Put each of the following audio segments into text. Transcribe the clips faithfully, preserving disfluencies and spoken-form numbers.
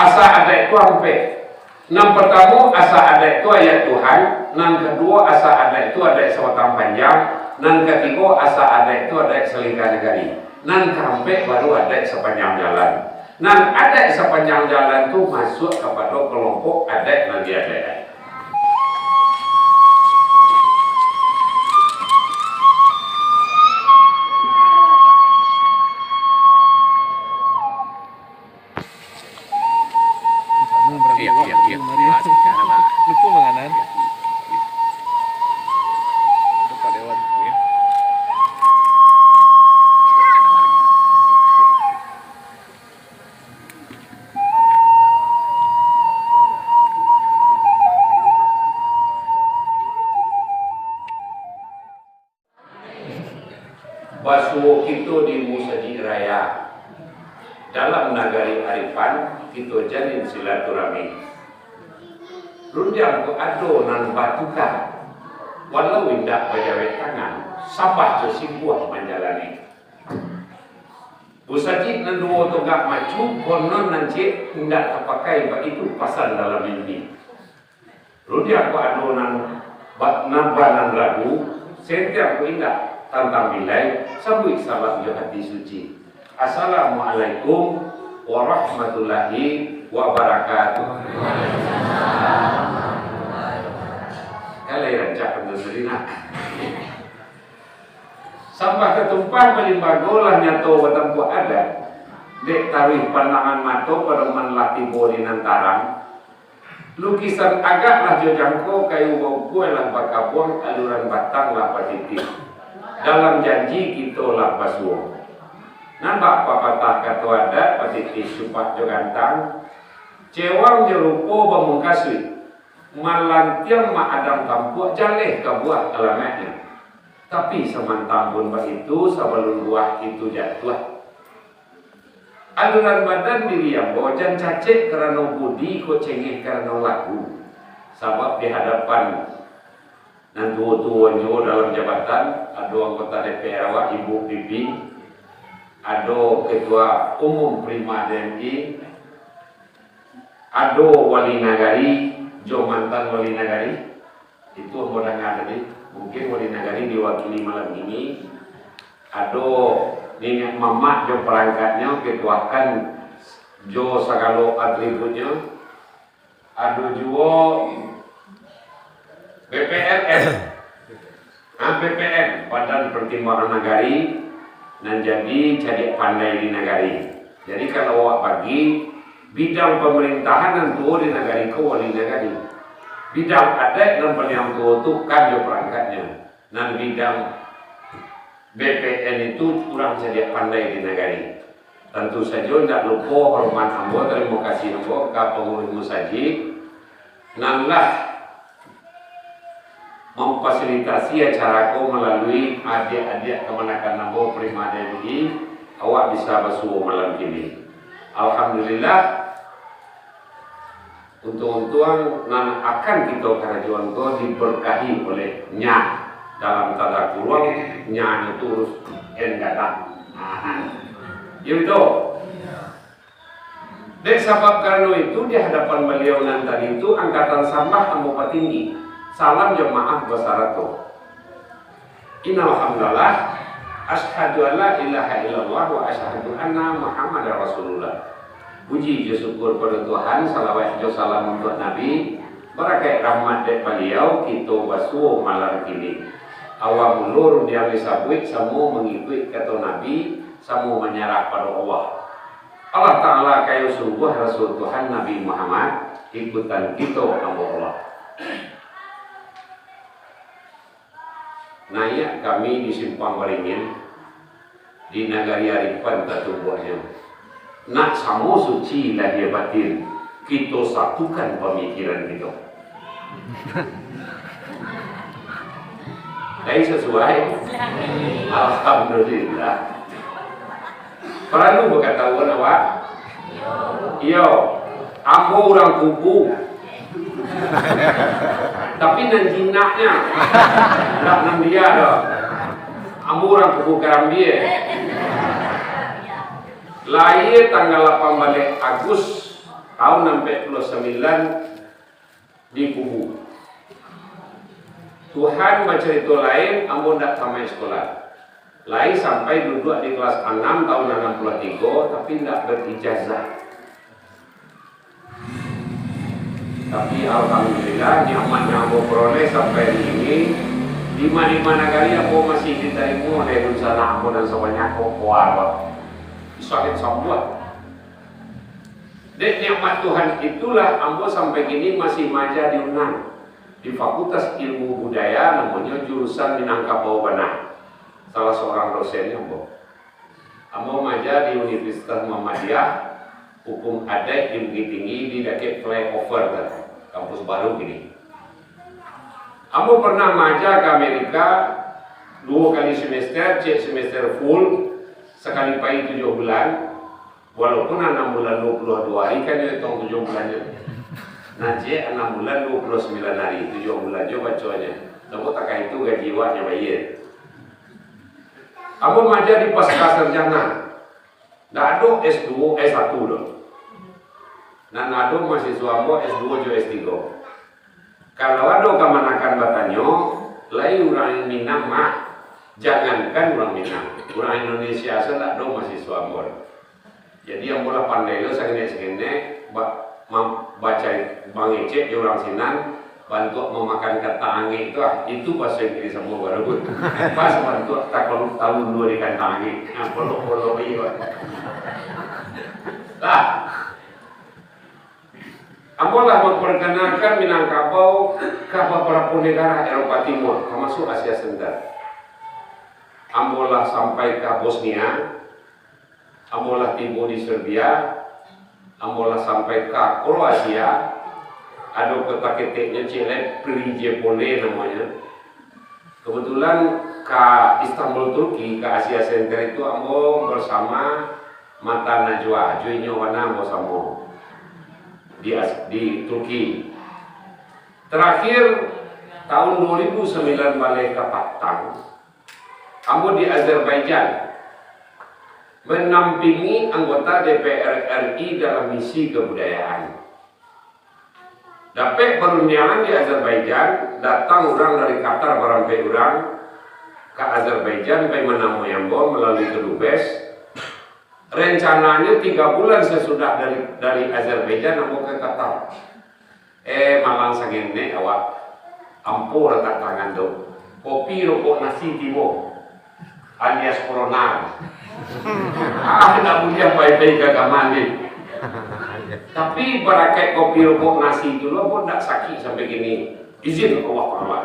Asa adaik tu ampek. Nan partamo, asa adaik tu adaik Tuhan. Nan kaduo, asa adaik tu adaik sabatang panjang. Nan katigo, asa adaik tu adaik salingka nagari. Nan kaampek baru adaik sapanjang jalan. Nan adaik sapanjang jalan tu masuak kapado kalompok adaik nan diadaik-an. Iya, iya, iya. Lupa manganan. Lupa lewat. Basuo kito di Musajik Raya. Dalam nagari Arifan, kito jalin silaturahmi. Rundiang ko ado nan batuka, walau indak bajawek tangan, sambah jo simbuah manjalani. Musajik nan duo tonggak macu, konon nan ciek indak tapakai, baitu pasan dalam mimpi. Rundiang ko ado nan ba-, nan ba nan ragu, sentiang ko indak tantang bilai, sambuik salam jo hati suci. Assalamualaikum warahmatullahi wabarakatuh. Kalai rancak pantun tadi nah. Sambah tatumpah balimbago lah nyato batampuak adat. Dek taruih pandangan mato, padoman lah tibo di nan tarang. Lukisan agak lah jo jangko, kayu baukuai lah bakabuang, aluran batang lah batitih. Dalam janji kito lah basuo. Nan bak papatah kato adat, batitih cupak jo gantang, cewang jo rupo bamungkasuik, malantiang maadang tampuak, jaleh ka buah alamaiknyo. Tapi samantang pun baitu, sabalun buah itu jatuah, aluran badan diri ambo jan cacek karano budi, kok cengeh karano lagu. Sabab di hadapan nan tuo-tuo nyo dalam jabatan, ado anggota D P R awak, Ibu Pipi, ado Ketua Umum Prima D M I, ado Wali Nagari, jo mantan Wali Nagari. Itu ambo danga tadi, mungkin Wali Nagari diwakili malam kini. Ado niniak mamak jo parangkatnyo, ketuakan jo sagalo atributnyo. Ado juo B P R M. Ah, B P N, Badan Pertimbangan Nagari, nan jadi cadiak pandai di nagari. Jadi, kalau awak bagi, bidang pamarintahan nan tuo di nagari ko wali nagari. Bidang adaik nan paliang tuo tu kan jo parangkatnyo. Nan bidang B P N itu urang cadiak pandai di nagari. Tantu sajo indak lupo hormat ambo, tarimo kasih ambo ka panguruih musajik, nan lah mamfasilitasi acara ko malalui adiak-adiak kamanakan ambo, Prima D M I, awak bisa basuo malam kini. Alhamdulillah, untuang-untuang nan akan kito karajoan ko diberkahi oleh Nyak, dalam tanda kuruang, Nyak itu urus N gadang. Nah, iyo itu. Dek sabab karano itu, di hadapan baliau nan tadi tu, angkatan sambah ambo patinggi. Salam jo maaf basarato. Innal hamdalah, asyhadu an la ilaha illallah wa asyhadu anna Muhammadar Rasulullah. Puji jo syukur pado Tuhan, salawat jo salam untuak Nabi, barakaik rahmat dek baliau, kito basuo malam kini. Awal mulo rundiang disabuik, samo mangikuik kato Nabi, samo manyarah pado Allah. Allah Ta'ala kayo sungguah Rasul Tuhan Nabi Muhammad, ikutan kito ambo Allah. Naiak kami di Simpang Baringin, di nagari Arifan tatumbuahnyo. Nak samo suci lahia batin, kito satukan pamikiran kito. Lai sasuai? Alhamdulillah. Paralu bakatahuan awak? Iyo, ambo urang Kubu. Tapi nan jinaknyo, ndak nan dia doh. Ambo urang Kubu Karambia. Lahia tanggal lapan baleh Agus, Tahun ampek puluah sambilan dikubua. Tuhan bacarito lain, ambo ndak tamaik sakolah. Lai sampai duduak di kelas anam tahun anam puluah tigo, tapi ndak berijazah. Tapi alhamdulillah, nikmat yang ambo peroleh sampai hari ini, di ma-, di ma nagari ambo masih ditarimo dek dunsanak ambo nan sabanyak ko, ko Arab. Sakik sambuah. Dek nikmat Tuhan itulah ambo sampai kini masih maaja di Unand, di Fakultas Ilmu Budaya, namonyo jurusan Minangkabau bana. Salah saurang dosen ambo. Ambo maaja di Universitas Muhammadiyah, Hukum Adaik di Bukittinggi, di dakek flyover tu, kampus baru kini. Ambo pernah maaja ka Amerika duo kali semester, ciek semester full, sakali pai tujuah bulan, walaupun anam bulan duo puluah duo ari kan nyo itong tujuah bulan nyo. Nan ciek anam bulan duo puluah sambilan ari, tujuah bulan jo baconyo. Sabab takah itu gaji awaknyo bayia. Ambo maaja di pasca sarjana. Ndak ado S duo, S satu doh. Nan ado mahasiswa ambo S duo jo S tigo. Kalau ado kamanakan batanyo, lai urang Minang mah, jangankan urang Minang, urang Indonesia se ndak ado mahasiswa ambo. Jadi, ambo lah pandai lo sakenek-sakenek, ba-, mam-, bacari, mangecek jo urang sinan, bantuak mamakan kantang angek tu ah. Itu bahaso Inggris ambo baru. Pas bantuak takoluk talun duo di kantang angek. Nah, polok-polok iyo. Lah. Ambo lah mamparkenalkan Minangkabau ka babarapo nagara Eropa Timur, tamasuak Asia Sentra. Ambo lah sampai ka Bosnia, ambo lah tibo di Serbia, ambo lah sampai ka Kroasia, ado kota keteknyo ciek lai, Prijepolje namonyo. Kebetulan ka Istanbul, Turki, ka Asia Center itu ambo bersama Mata Najwa, jo inyo bana ambo samo di As-, di Turki. Terakhir, tahun dua ribu sembilan baleh ka patang, ambo di Azerbaijan, menampingi anggota D P R R I dalam misi kebudayaan. Dapek parundiangan di Azerbaijan, datang urang dari Qatar barampek urang ka Azerbaijan, pai manamui ambo malalui kedubes. Rencananyo tiga bulan sasudah dari, dari Azerbaijan, ambo ka Qatar. Eh, malang sangenek awak. Ampo latak tangan tu. Kopi, rokok, nasi tibo. Alias corona. Ah, ndak buliah pai-pai ka kamar ni. Tapi barakat kopi, rokok, nasi tu lo pun ndak sakik sampai kini. Izin Allah Taala.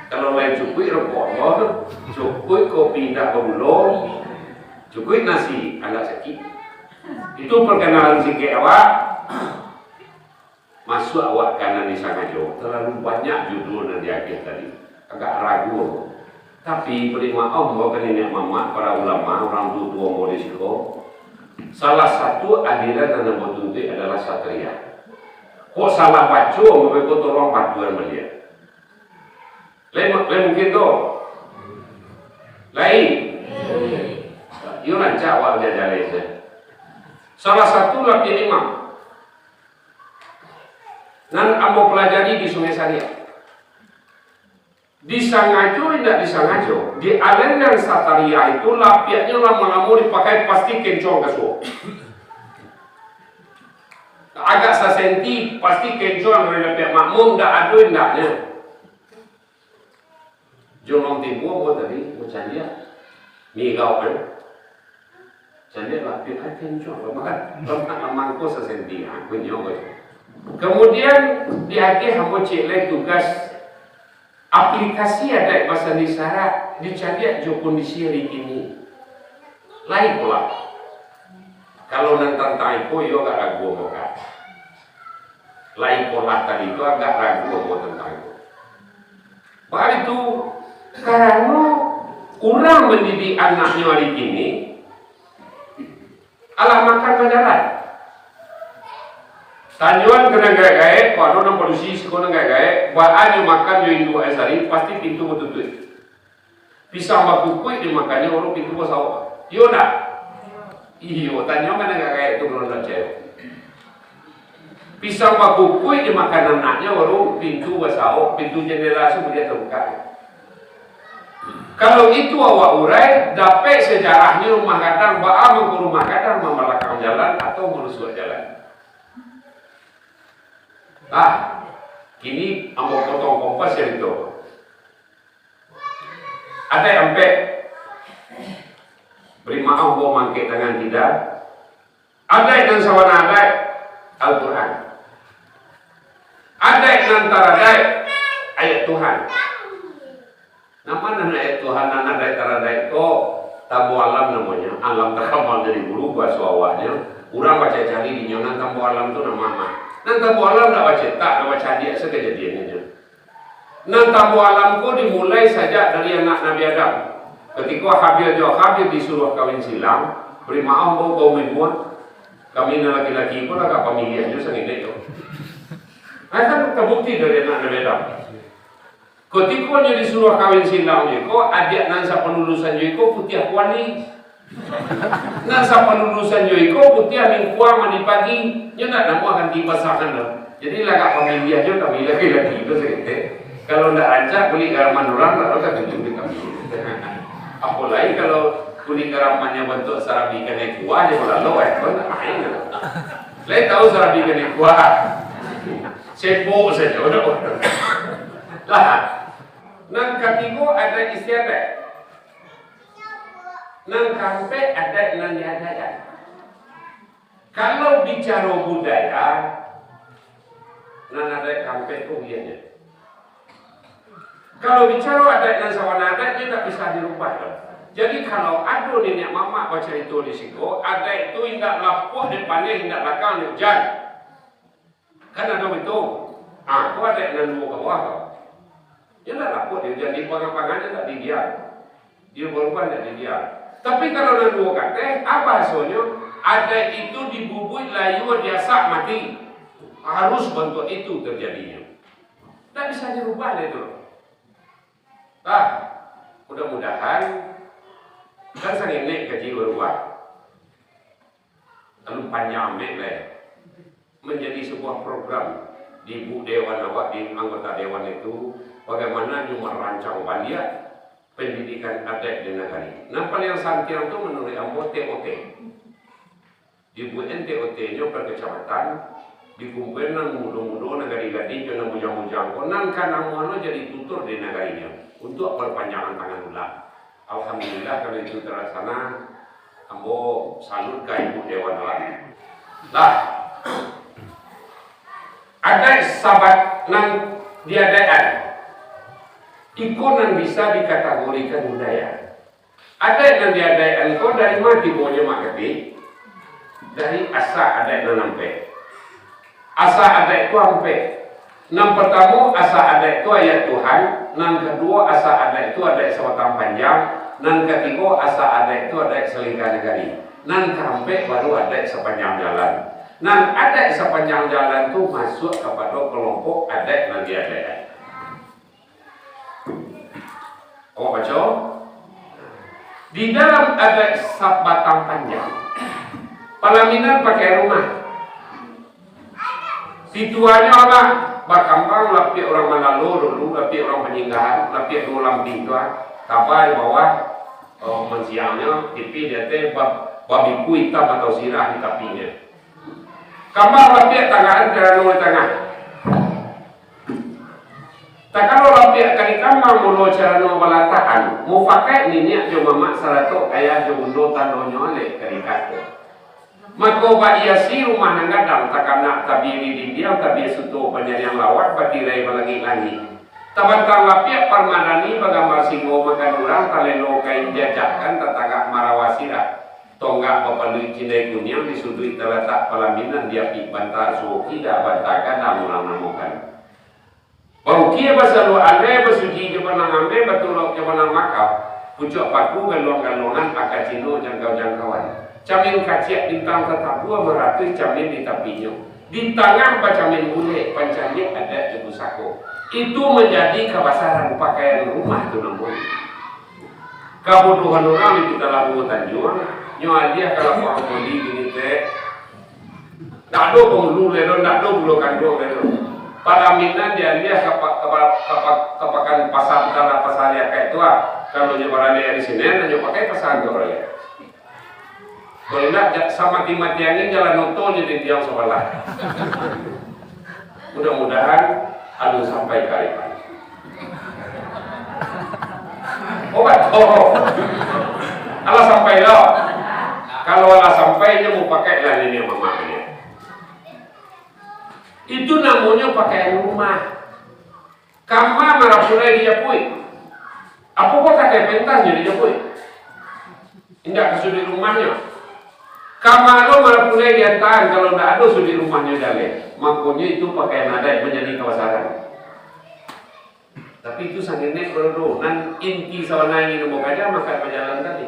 Kalau lai cukuik rokok Allah, cukuik kopi indak bagulo, cukuik nasi, indak sakik. Itu perkenalan sikit awak. Masuak awak ka nan disangajo, terlalu banyak judul nan diagiah tadi. Agak ragu ambo. Tapi, bari maoh ambo ka niniak mamak, para ulama, urang tuo-tuo ambo di siko. Salah satu aliran nan ambo tuntuik adalah satria. Kok salah baco, ambo beko tolong bantuan baliak. Lai, lai mungkin tu? Lai? Iyo rancak awak baliak jaleh se. Salah satu lapiak imam. Nan ambo pelajari di Sungai Sariak. Disangajo indak disangajo, di aliran satria itu lapiaknyo lamo-lamo dipakai pasti kencong kasuo. Agak sasenti pasti kencong dari lapiak makmum, ndak ado indaknyo. Jolong tibo ko tadi, macam dia. Migau kan. Caliak lah, pihak kan jual, makan, makan lamang ko sasenti, ha, punyo ko. Kemudian, diagih ambo ciek lai tugas aplikasi adaik basandi Sarak, dicaliak jo kondisi hari kini. Lai pulo. Kalau nan tantang iko, iyo agak ragu ambo ka. Lai pulo tadi tu agak ragu ambo tantang iko. Baitu, karano urang mandidik anaknyo ari kini, alah makan bajalan. Tanyoan ka nan gaek-gaek, ko ado nan padusi siko nan gaek-gaek, baa nyo makan jo induak ari sari, pasti pintu batutuik. Pisang bakukuik dimakannyo, baru pintu basauak. Iyo ndak? Iyo, tanyoan ka nan gaek-gaek tu, kalau ndak picayo. Pisang bakukuik dimakan anaknyo, baru pintu basaok, pintu jendela tu buliah tabuka. Kalau itu awak urai, dapek sejarahnyo rumah gadang, baa mangko rumah gadang mambalakang jalan atau marusuak jalan. Nah, kini ambo potong kompas carito. Adaik ampek, bari maoh ambo maangkek tangan kida. Adaik nan sabana adaik, Al-Quran. Adaik nan taradaik, ayat Tuhan. Nan ma nan ayat Tuhan, nan adaik taradaik ko? Tambo alam namonyo, alam takamal jadi guru, bahaso awaknyo. Urang bacari-cari dinyo, nan tambo alam tu nan ma. Nan tambo alam ndak bacetak, ndak bacadiak, sakajadiannyo. Nan tambo alam ko dimulai sajak dari anak Nabi Adam. Katiko Habil jo Qabil disuruah kawin silang, bari maoh ambo kaum ibu, kami nan laki-laki ko lah ka pamiliahnyo sangenek ko. Nah, kan tabukti dari anak Nabi Adam. Katiko nyo disuruah kawin silang jo iko, adiak nan sapalurusan jo iko putiah kuali. Nan sapalurusan jo iko putiah mingkuang mandi pagi, nyo ndak namuah ganti pasangan doh. Jadi lah ka pamiliahnyo kami laki-laki tu saketek. Kalau ndak rancak kulik garaman urang, ndak ka tuju di kami. Apolai kalau kulik garamannyo bantuak sarabi kanai kuah, jo malalo, eh, tu ndak main tu. Lai tahu sarabi kanai kuah? Sepok sajo doh. Lah, nan katigo adaik istiadaik. Nan kaampek adaik nan diadaikan. Kalau bicaro budaya, nan adaik kaampek tu uliahnyo. Kalau bicaro adaik nan sabana adaik, nyo indak bisa dirubah doh. Jadi, kalau ado niniak mamak bacarito di siko, adaik tu indak lapuak dek paneh, indak lakang dek ujan. Kan ado itu. Ah, ko adaik nan duo bawah tu. Nyo indak lapuak dek ujan, di pangan-pangan nyo indak didiam. Di rumah-rumah ndak didiam. Tapi kalau nan duo kateh, apo bahasonyo? Adaik itu dibubuik layua diasak mati. Harus bantuak itu terjadinyo. Ndak bisa dirubah dek itu. Ah, mudah-mudahan kan sangenek kaji barubah. Lalu panjang amek lai. Menjadi sebuah program di ibu dewan awak, di anggota dewan itu, bagaimana nyo marancang baliak pendidikan adaik di nagari. Nah, paling santiang tu manuruik ambo T O T. Dibuek T O T-nyo per kecamatan, dikumpuan nan mudo-mudo, nan gadih-gadih, jo nan bujang-bujang ko, nan ka namuahnyo jadi tutur di nagarinyo, untuak perpanjangan tangan ulang. Alhamdulillah, kalau itu terlaksana, ambo salut ka ibu dewan awak. Lah, adaik sabat nan diadaikan, iko nan bisa dikategorikan budaya. Adaik nan diadaikan ko dari ma tibonyo, Mak Kati? Dari asa adaik nan ampek. Asa adaik tu ampek. Nan partamo, asa adaik tu ayat Tuhan. Nan kaduo, asa adaik tu adaik sabatang panjang. Nan katigo, asa adaik tu adaik salingka nagari. Nan kaampek baru adaik sapanjang jalan. Nan adaik sapanjang jalan tu masuak kapado kalompok adaik nan diadaikan. Awak baco, di dalam adaik sabatang panjang, palaminan pakai rumah. Pituahnyo lah bakambang, lapiak urang malalo dulu, lapiak urang panyinggahan, lapiak duo lampih tu, ah, taba di bawah, oh, mansiangnyo, tipih di ateh, ba-, babiku itam atau sirah di tapinyo. Kambang lapiak tanggahan, carano di tangah. Takalo lapiak ka dikambang mulo carano balatakan, mufakaik niniak jo mamak sarato ayah jo bundo tandonyo alek ka dikako. Mako, bahiasi rumah nan gadang, takana tabiri dindiang, tabia suto panyadiang lawak, batirai balangik-langik. Tabantang lapiak parmadani bagambar singo makan urang, talelo kain jajakan tatagak marawa sirah. Tonggak bapaluik cindai kuniang, di suduik talatak palaminan, diapik banta suo kida, banta gadang urang namokan. Baukia basaluak alai, basuji jo banang ambek, batulok jo banang makau, pucuak paku galuang-galuangan, aka cino jangkau-jangkauan. Camin kaciak bintang tatabua, maratuih camin di tapinyo. Di tangah bacamin bulek, pancaliak adaik jo pusako. Itu manjadi kabasaran pakaian rumah tu namonyo. Kabodohan urang di Pitalah Bungo Tanjuang, nyo aliah ka lapangan voli kini, Tek. Ndak ado pangulu lai doh, ndak ado bulo kanduang lai doh. Palaminan dialiah ka pa-, ka pa-, ka pa-, ka pakan pasa, bukanlah pasa ari Akaik tu ah. Kalau nyo baralih ari Sinen, nyo pakai pasa tu baralih. Kalau indak, ja-, samati-mati angin, jalan oto nyo di tiang sabalah. Mudah-mudahan alun sampai ka Arepan. Oh, batua. Alah sampai lo. Kalau alah sampai, nyo mupakaik lah niniak mamak nyo. Itu namonyo pakaian rumah. Kama marapulai dijapuik. Apokoh katai pentasnyo dijapuik? Indak ka suduik rumahnyo. Kama lo marapulai diantaan, kalau ndak ado suduik rumahnyo jaleh. Makonyo itu pakaian adaik manjadi kabasaran. Tapi itu sangenek, bro, nan inti sabananyo nan bakaja makan bajalan tadi.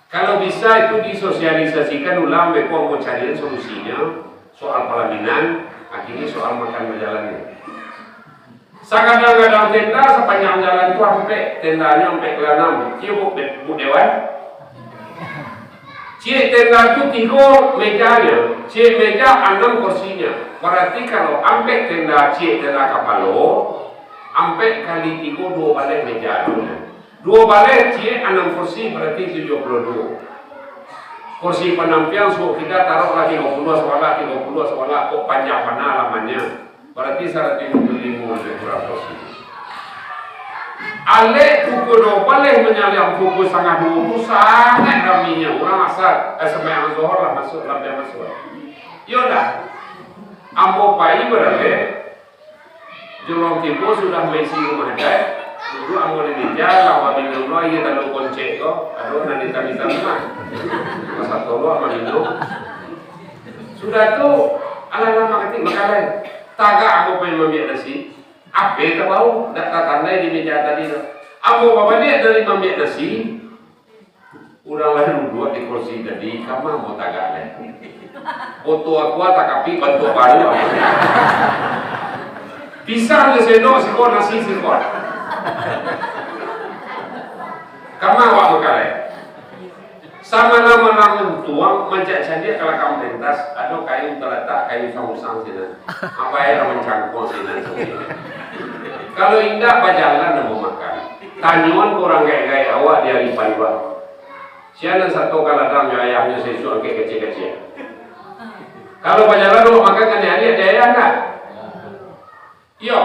Kalau bisa itu disosialisasikan ulang, beko ambo carian solusinyo, soal palaminan, akhirnyo soal makan bajalannyo. Sagadang-gadang tenda sapanjang jalan tu ampek, tendanyo ampek kalanam. Iyo, Bu, Bu Dewan? Ciek tenda tu tigo mejanyo, ciek meja anam kursinyo. Bararti kalau ampek tenda, ciek tenda kapalo, ampek kali tigo, duo baleh meja tu. Duo baleh ciek anam kursi, bararti tujuah puluah duo. Kursi panampiang suok kita taruahlah tigo puluah sabalah, tigo puluah sabalah, kok panjang bana lamannyo. Bararti saratuih limo puluah limo lobih kurang kursi. Alek pukua duo baleh manyaliang pukua satangah duo tu sangaik raminya. Urang asa, eh, sumbayang Zohor lah masuak, lampiang masuak. Iyo ndak? Ambo pai baralek, Jolong tibo sudah maisi rumah adaik, duduak ambo di meja, lah baminum lo aia talu koncek ko, ado nan itam-itam mah. Masa tolok baminum. Sudah tu, alah-alah mangati makan lai. Tagak ambo pai maambiak nasi, ape tabao, dak tatandai di meja tadi tu. Ambo babaliak dari maambiak nasi, Urang lah duduak di kursi tadi, kama ambo tagak lai. Oto aku takapik bantuak baru ambo. Pisang jo sendok siko, nasi siko. Kama awak makan lai. Samanang-manang untuang, mancak cadiak ka lakang pentas, ado kayu talatak, kayu samusang sinan. Apo aia lah mancangkuang sinan. Kalau indak, bajalan ambo makan. Tanyoan ka urang gaek-gaek awak di ari panduan. Sia nan sato ka ladang jo ayahnyo saisuak angkek kaciak-kaciak. Kalau bajalan awak makan ka anak-anak di ayah ndak? Iyo.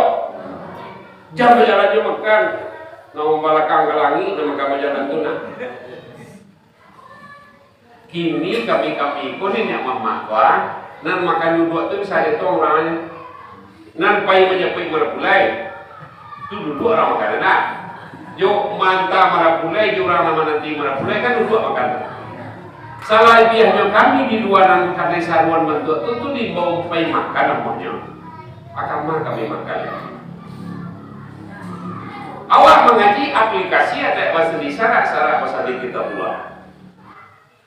Jan bajalan jo makan. Nan balakang ka langik, nan makan bajalan tu nah. Kini kami-kami ko niniak mamak ko, ah, nan makan duduak tu bisa dietong urangnyo. Nan pai manjapuik marapulai, tu duduak urang makan, nah. Jo maanta marapulai, jo urang nan mananti marapulai, kan duduak makan. Salabiahnyo kami di lua nan kadai saruan bantuak tu, tu diimbau pai makan namonyo. Ka kama kami makan. Awak mangaji aplikasi adaik basandi syarak, syarak basandi kitabullah.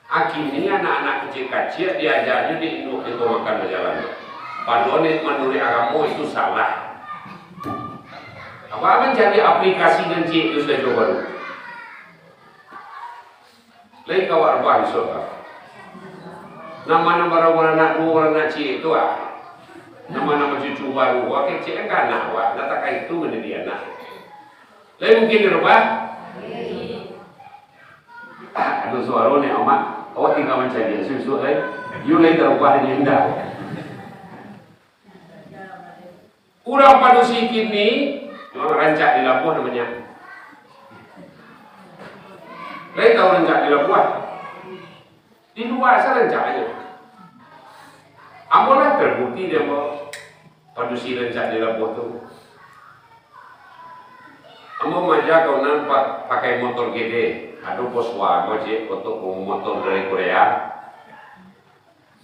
Akini anak-anak kaciak-kaciak diajaknyo dek induak kito makan bajalan. Padahal ni manuruik agamo itu salah. Awak mancari aplikasi nan ciek tu sajo baru. Lai ka awak rabah bisuak ka. Nan ma nan bara-, baranak duo, baranak ciek tu ah. Nan ma nan bacucu baru, awak kecek kan ka anak awak, ndak takah itu mandidik anak. Lai mungkin dirubah? Ah, ado suaro ni, Amak. Awak tingga mancaliak susuak lai. Iyo lai tarubah inyo indak. Urang padusi kini, memang rancak di labuah namonyo. Lai tahu rancak di labuah? Di lua sa rancaknyo. Ambo lah terbukti dek ambo padusi rancak di labuah tu. Ambo maaja kawan nan pa-, pakai motor gede, ado Poswa, Gojek, oto motor dari Korea.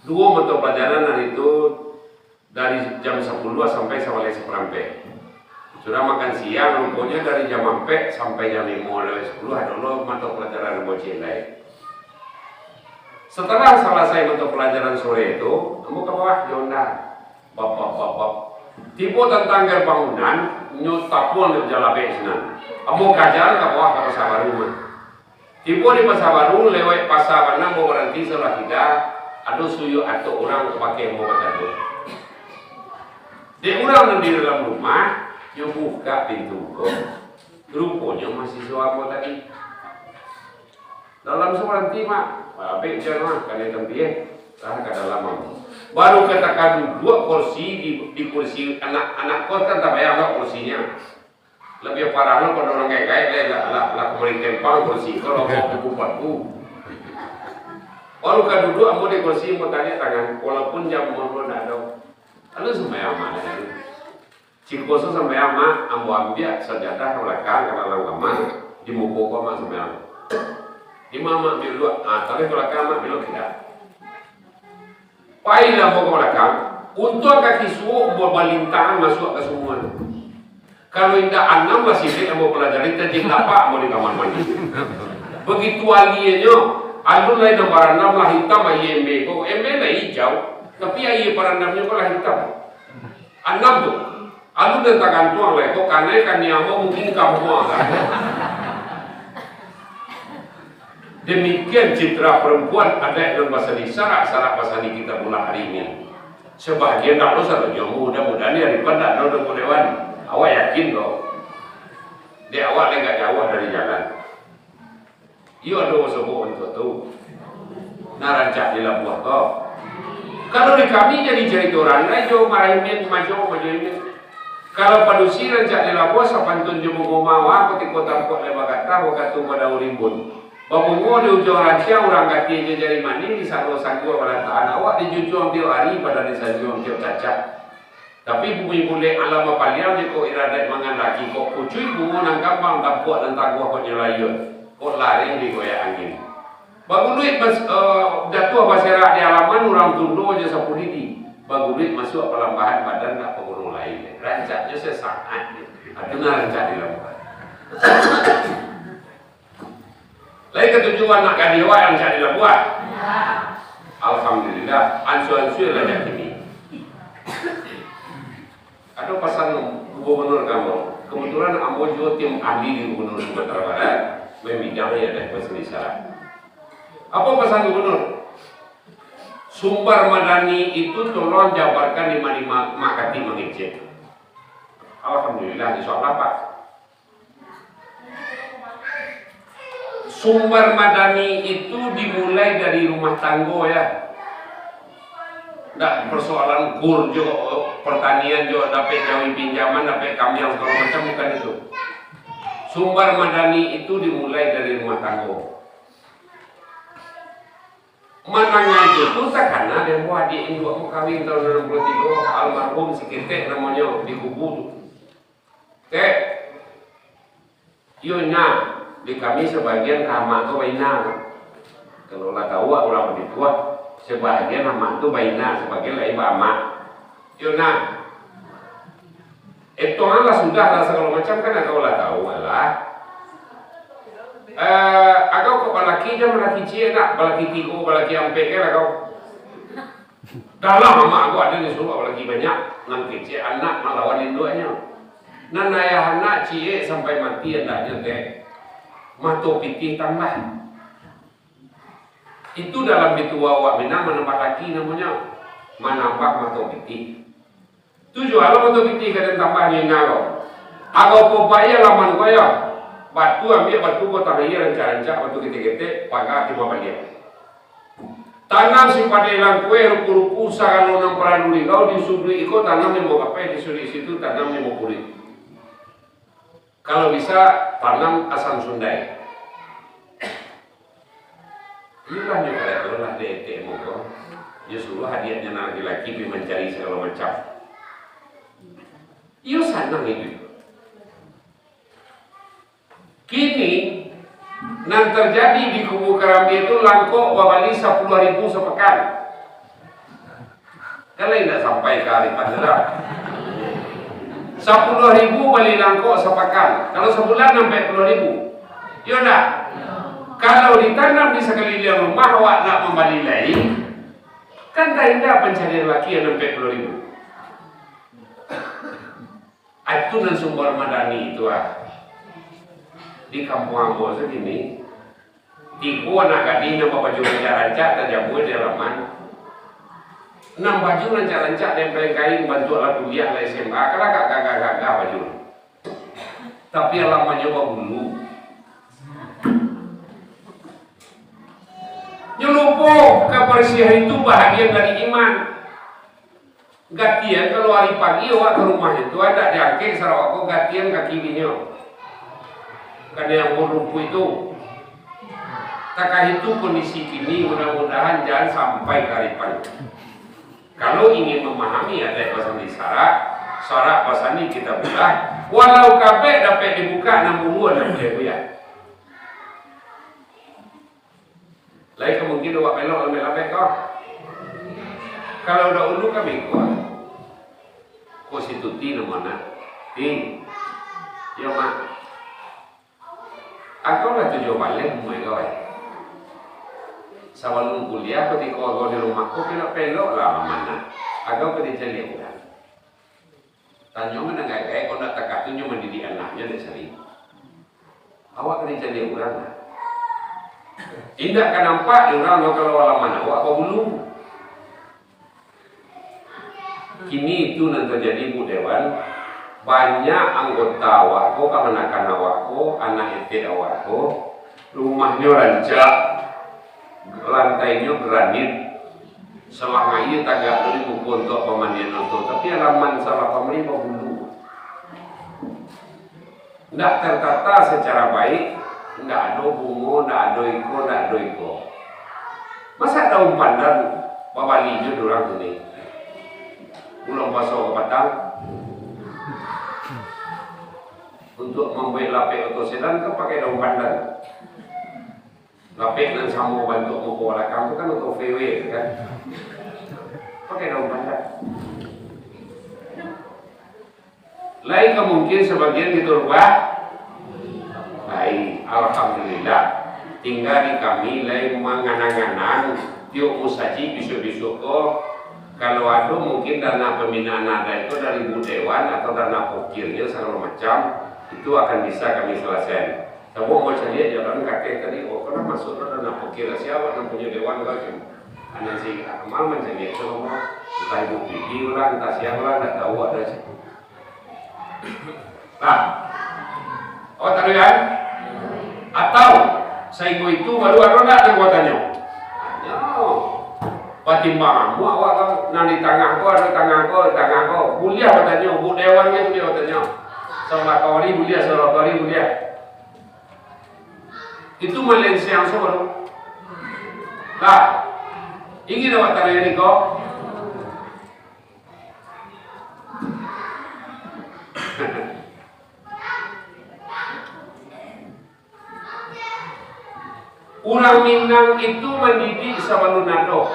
Duo motor palajaran hari tu dari jam sapuluah sampai sabaleh saparampek. Sudah makan siang, ruponyo dari jam ampek sampai jam limo lewat sapuluah, ado lo mato palajaran ambo ciek lai. Setelah salasai mato palajaran sore tu, ambo ka bawah jo Honda. Bap, bap, bap, bap. Tibo tantang gerbang Unan, nyo tapuang jo jalabek sinan. Ambo kaja ka bawah ka Pasa Baru mah. Tibo di Pasa Baru, lewat pasa bana, ambo baranti sabalah kida. Ado suyuak atok urang ka pakai ambo batando. Dek urang nan di dalam rumah, nyo bukak pintu ko, ruponyo mahasiswa ambo tadi. Dalam sabaranti, Mak. Abek jan, Mak, kanai tampie. Lah ka dalam, Mak. Baru ka takaduduak kursi di, di kursi anak, anak kos kan tabayang agak kursinyo. Labiah parah lo pado urang gaek-gaek, lah, lah, lah, lah kumari tempang kursi, kalau mau kuku paku. Baru ka duduak ambo di kursi, ambo taliak tangan, walaupun jam ambo ndak ado. Lalu sumbayang mah tadi. Ciko so sumbayang mah, ambo ambiak sajadah ka balakang, ka dalam kamar, di muko ko mah sumbayang. Di ma mah ambiak duduak, ah, taruih ka balakang mah, bilo kida. Pailah ambo ka balakang, untuang kaki suok ambo balintangan masuak ka sumua tu. Kalau indak anam lah silik ambo palajari, tajin tapak ambo di kamar mandi. Bagitu alianyo, alun lai nan barandam lah hitam aia embe ko, embe lah ijau, tapi aia parandamnyo ko lah hitam. Anam tu, alun nan tagantuang lai, kok kanai kaniang ambo mungkin kambuang lah. Demikian citra perempuan adaik nan basandi sarak, sarak basandi kita bulan hari ini. Sebahagian dak lo sarojo, mudah-mudahan di hari pan dak lo doh dewan. Awak yakin ko? Dek awak lai agak jauah dari jalan. Iyo ado sobok untuak tu. Nah, rancak di labuah ko. Kalau di kami jadi carito urang lai jo marahimin majo, majo ini. Kalau padusi rancak di labuah, sapantun jo bungo mawar, kutiko tampuak lai bagatah, wakatu badaun rimbun. Babungo di ujuang rantiang, urang gati jo jari manih, di sanggo-sanggo balatakan. Awak dijunjuang tiok ari, badan disanjuang tiok cacak. Tapi bumi bulek alam bapaliang, jikok iradaik mangandaki, kok kucuik bungo nan gambang, tampuak nan taguah kok nyo layua, kok lareh digoyak angin. Baguluik bas-, eh, jatuah baserak di alaman, urang tundo jo sapulidi. Baguluik masuak palambahan, badan nak paguno lai. Rancaknyo sesaat. Atu nan rancak dilakukan. Lai katuju anak gadih awak nan rancak dilakukan? Alhamdulillah, ansua-ansua lah jak kini. Ado pasan gubernur ka ambo. Kebetulan ambo juo tim ahli di Gubernur Sumatera Barat, mambidang di adaik basandi sarak. Apo pasan gubernur? Sumbar madani itu tolong jabarkan di ma-, di ma-, Mak Kati mangecek. Alhamdulillah, insyaallah, Pak. Sumbar madani itu dimulai dari rumah tanggo, ya. Ndak persoalan kur jo, pertanian jo, dapek jawi pinjaman, dapek kambiang, segala macam, bukan itu. Sumbar madani itu dimulai dari rumah tanggo. Manangah itu tu takana dek ambo adiak induak ambo kawin tahun anam puluah tigo, almarhum si Ketek namonyo, di Kubu tu. Tek, iyo nya, di kami sabagian ka amak tu baina. Kalau lah tau urang baitu, sabagian amak tu baina, sabagian lai baamak. Iyo nah. Etongan lah sudah lah, sagalo macam kan agak lah tau lah. Eh, agak kok balaki jan, balaki ciek nak, balaki tigo, balaki ampek kan agak. Dalam amak ko ado disuruah balaki banyak, nan kecek anak malawan induaknyo. Nan ayah anak ciek sampai mati andaknyo teh, mato pitih tambah. Itu dalam ritual awak Minang manambah laki namonyo, manambah mato pitih. Tu juo lo mato pitih ka den tambah nyo ina lo. Agak popai alaman ko yo. Batu ambiak batu batang aia rancak-rancak, batu ketek-ketek, paga timah baliak. Tanam sipadeh langkueh, rupu-rupu, sagalo nan paralu di kau, di suduik iko tanam limo kapeh, di suduik situ tanam limo kuruih. Kalau bisa, tanam asam sundai. Iyolah nyo karek lo lah dek etek mo ko. Nyo suruah adiaknyo nan laki-laki pi mancari sagalo macam. Iyo sanang iduik. Kini, nan tarjadi di Kubu Karambia tu, langkok babali sapuluah ribu sapakan. Kan lai indak sampai ka ari pan tu doh. Sapuluah ribu bali langkok sapakan. Kalau sabulan, ampek puluah ribu. Iyo ndak? Kalau ditanam di sakaliliang rumah, awak nak mambali lai, kan taindak pancarian laki nan ampek puluah ribu. Itu nan sumbar madani itu, ah. Di kampuang ambo tu kini, tigo anak gadih nan babaju rancak-rancak tajamua di alaman. Nan baju rancak-rancak, nempel kain, bantuak lah kuliah, lah S M A, kan agak gagah-gagah baju. Tapi alamannyo babulu. Nyo lupo, kabarsiahan itu bahagian dari iman. Gatian kalau ari pagi awak ka rumah itu, andak diangkek sarawak ko, gatian kaki dinyo. Kanai ambun rumpuik tu. Takah itu kondisi kini, mudah-mudahan jan sampai ka ari pagi. Kalau ingin mamahami adaik basandi sarak, sarak basandi kitabullah, walau kabek dapek dibukak, nan buluan nan buliah buya. Lai ka mungkin awak belok lambek-lambek ko. Kalau dahulu kami ko, ko si Tuti namo anak. Ti. Yo, Mak. Angkau lah tujuah baleh umuak kau, eh. Sabalun kuliah, kutiko angkau di rumah ko, pelok-peloklah mamanah. Angkau ka dicaliak urang. Tanyo manang gaek-gaek, kok ndak takah tu nyo mandidik anaknyo dek sari. Awak ka dicaliak urang lah. Indak ka nampak di urang kalau halaman awak babulu. Kini itu nan tajadi, Bu Dewan, banyak anggota awak ko, kamanakan awak ko, anak etek awak ko, rumahnyo rancak, lantainyo granit, salang aia tagak tu di muko untuak pamandian oto, tapi halaman salah pamali babulu. Ndak tertata secara baik, ndak ado bungo, ndak ado iko, ndak ado iko. Masa daun pandan babali jo durang ko ni? Bulan puaso ka patang. Untuk mambuek lapek oto sedan kan pakai daun pandan. Lapek nan samo bantuak muko balakang tu kan oto V W kan. Pakai daun pandan. Lai ka mungkin sabagian kito rubah? Lai, alhamdulillah. Tingga di kami lai manganang-anang, tiok musajik bisuak-bisuak ko, kalau ado mungkin dana pambinaan adaik ko dari Bu Dewan atau dana pokirnyo sagalo macam, itu akan bisa kami salasaian. Sabab ambo caliak jalan kakek tadi, oh, kan masuak tu dana pokir, sia awak nan punyo dewan ko, cuma anak si Akmal mancaliak tu, entah ibu Pipi lah, entah sia lah, ndak tahu awak dah. Nah, awak tahu kan? Atau sainggo itu baru ado ndak nan batanyo? Tanyo. Patimbang amuak awak kan, nan di tangah ko, ado tangah ko, di tangah ko. Buliah batanyo, Bu Dewan ni buliah batanyo. Salah kawari buliah, salah kawari buliah. Itu malensiang so baru. Lah, ingin awak tahu ni ko? Urang Minang itu mandidik sabalun ado.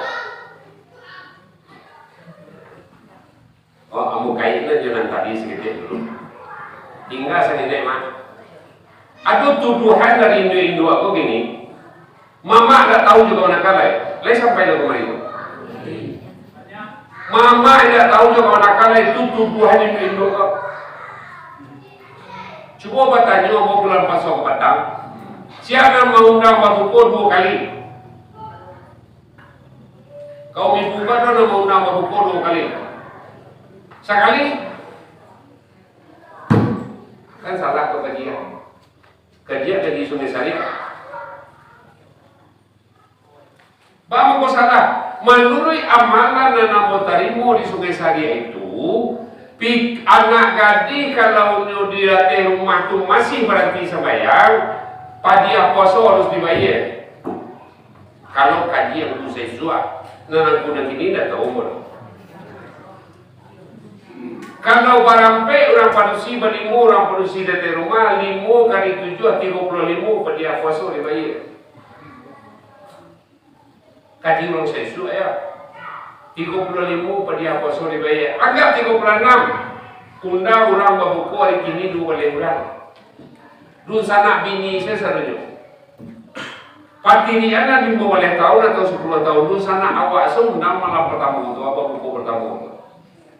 Oh, ambo kaitkan jo nan tadi saketek dulu. Tingga saketek, Mak. Ado tuduahan dari induak-induak ko gini, mamak ndak tahu jo kamanakan lai. Lai sampai lah kamari tu. Mamak ndak tahu jo kamanakan lai, tu tuduahan induak-induak ko. Cubo batanyo ambo bulan puaso ka patang, sia nan maundang babuko duo kali? Kaum ibu badan nan maundang babuko duo kali. Sakali, kan salah tu kajian. Kajian dari Sungai Sariak. Baa mangko salah? Manuruik amalan nan ambo tarimo di Sungai Sariak itu, pi-, anak gadih kalau nyo di ateh rumah tu masih baranti sambayang, padiah puaso harus dibayia. Kalau kaji angku saisuak, nan angku nan kini ndak tahu pun. Kalau barampek urang padusi, balimo urang padusi di ateh rumah, limo kali tujuah, tigo puluah limo padiah puaso dibayia. Kaji urang saisuak ya. Tigo puluah limo padiah puaso dibayia. Anggap tigo puluah anam. Undang urang babuko ari kini duo baleh urang. Dunsanak bini se sadonyo. Patirian nan limo baleh taun atau sapuluah taun tu, sanak awak se undang malam partamo tu, babuko partamo tu.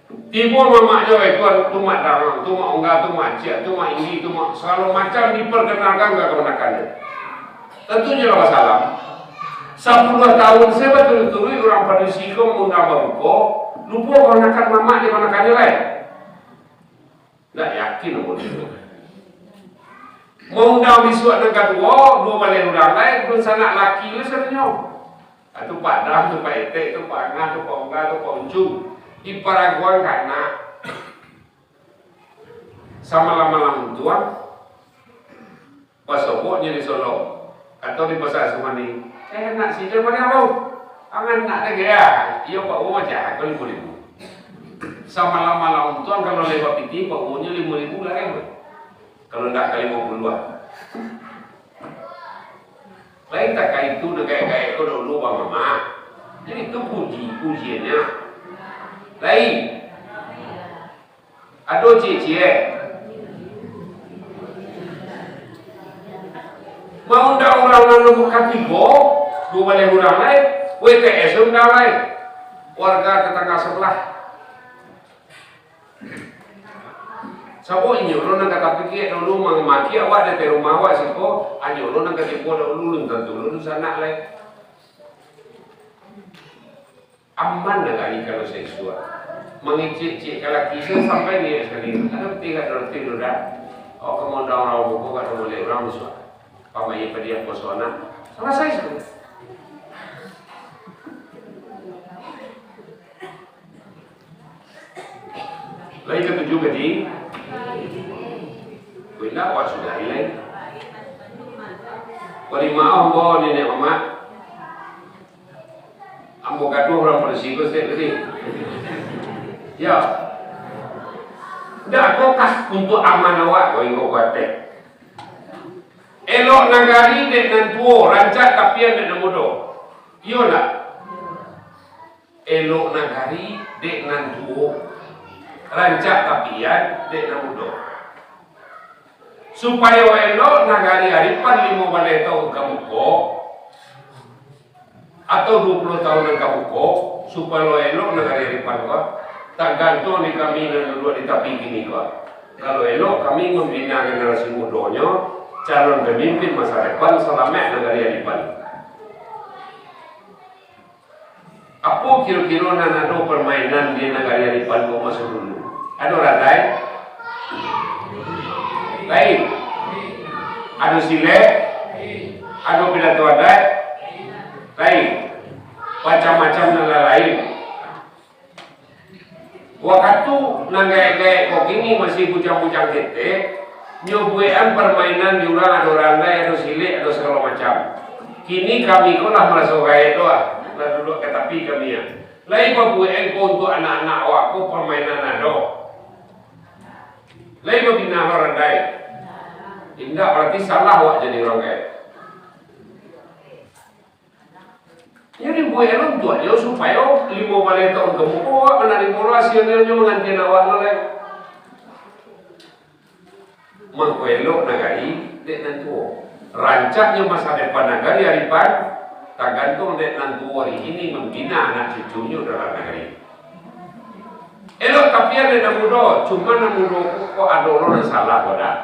Tibo mamak jo, eh, tuan, tu mak darang, tu mak ungga, tu mak ciak, tu mak indi, tu mak, sagalo macam diperkenalkan ka kamanakan tu. Tantunyo lah basalam. Sapuluah tahun se baturut-turuik urang padusi ko maundang babuko, lupo kamanakan mamak di kamanakan lai. Ndak yakin ambo tu. Maundang bisuak nan kaduo, duo baleh urang lai, dunsanak laki tu sadonyo. Atu Pak Dam, tu Pak Etek, tu Pak Angah, tu Pak Ungga, tu Pak Uncung. Di paraguan ka anak. Samalam-malam untuang, basoboknyo di Solok, atau di Pasar Sumani. Eh, nak sijam mari abang. Angan nak lagi ya. Iyo, Pak Uwo aja, ko limo ribu. Samalam-malam untuang, kalau lewat piti, Pak Uwonyo limo ribu lah, kan? Kalau ndak ka limo puluah. Lain tak ka itu, nagaik-gaik ko dulu, Bang Mamak. Jadi, itu puji, pujiannya. Lain. Ado ciek-ciek. Maundang urang nan nomor katigo, duo baleh urang lai, W T S undang lai. Warga tetangga sebelah. Sabab inyo lo nan ka tapikia dulu mamaki awak dari rumah awak siko, anyo lo nan ka tibo dahulu, lun tantu lo dunsanak lai. Aman nagari kalau saisuak. Mangecek-cek ka laki tu sampai ni sakali. Ada peti kat roti tu dah. Awak ka maundang urang buko, kat rumah urang bisuak. Pamai padiah poso anak. Salasai situ. Lai katuju kaji? Wih, ndak, awak sudahi lai. Wali maaf, ambo niniak mamak. Ambo gaduah urang padusi ko, Ustaz, tadi. Ya. Ndak, ko kah untuak aman awak, ko iko kuateh. Elok nagari dek nan tuo, rancak tapian dek nan mudo. Iyo ndak? Elok nagari dek nan tuo, rancak tapian dek nan mudo. Supayo elok nagari Aripan limo baleh taun ka muko, atau duo puluah taun nan ka muko, supayo elok nagari Aripan ko, tagantuang di kami nan duduak di tapi kini ko. Kalau elok kami mambina generasi mudonyo, calon pamimpin masa depan, salamaik nagari Aripan. Apo kiro-kiro nan ado parmainan di nagari Aripan ko maso dulu? Ado randai? Lain. Ado silek? Ado pidato adat? Lain. Macam-macam nan lain. Wakatu nan gaek-gaek ko kini masih bujang-bujang ketek, nyo buekan parmainan di urang, ado randai, ado silek, ado sagalo macam. Kini kami ko lah maraso gaek tu ah, lah duduak ka tapi kami ah. Lai babuekan ko untuak anak-anak awak ko parmainan ado. Lai babina lo randai. Indak, barati salah awak jadi urang gaek. Jadi buek lo untuak nyo supayo limo baleh taun ka muko awak manarimo lo hasilnyo, nyo mangantian awak lo lai. Mangko elok nagari dek nan tuo. Rancaknyo masa depan nagari Aripan tagantuang dek nan tuo ari kini mambina anak cucunyo dalam nagari. Elok tapian dek nan mudo, cuma nan mudo ko kok ado lo nan salah ko dak.